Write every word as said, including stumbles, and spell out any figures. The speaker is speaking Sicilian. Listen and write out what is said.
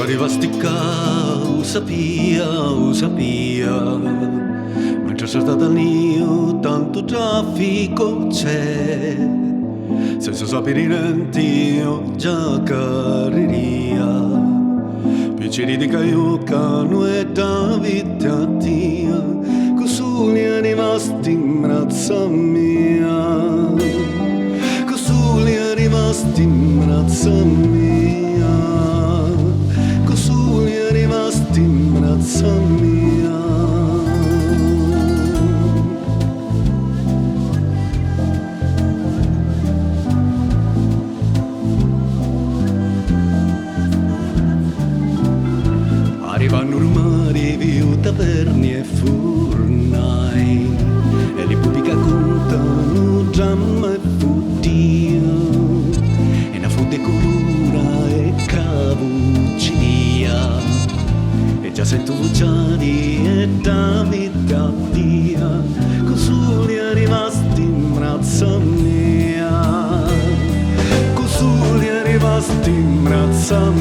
Arrivasti ccà, u sapìa, u sapìa, mentri a strata di Niu tantu trafficu c'è, senza sapiri nenti io già carrirìa, picciri di caiuccanu e da vita tia, cu suli arrivasti in brazza mia, cu suli arrivasti in brazza mia, cu suli arrivasti in brazza mia. Arrivannu rumari viu taverni e furnai, e li bubi ca cuntanu dramma e fuddìu, e na fudda e culura e cavucidìa, e già sentu vuciari e da vita tia, cu suli arrivasti in brazza mia, cu suli arrivasti in brazza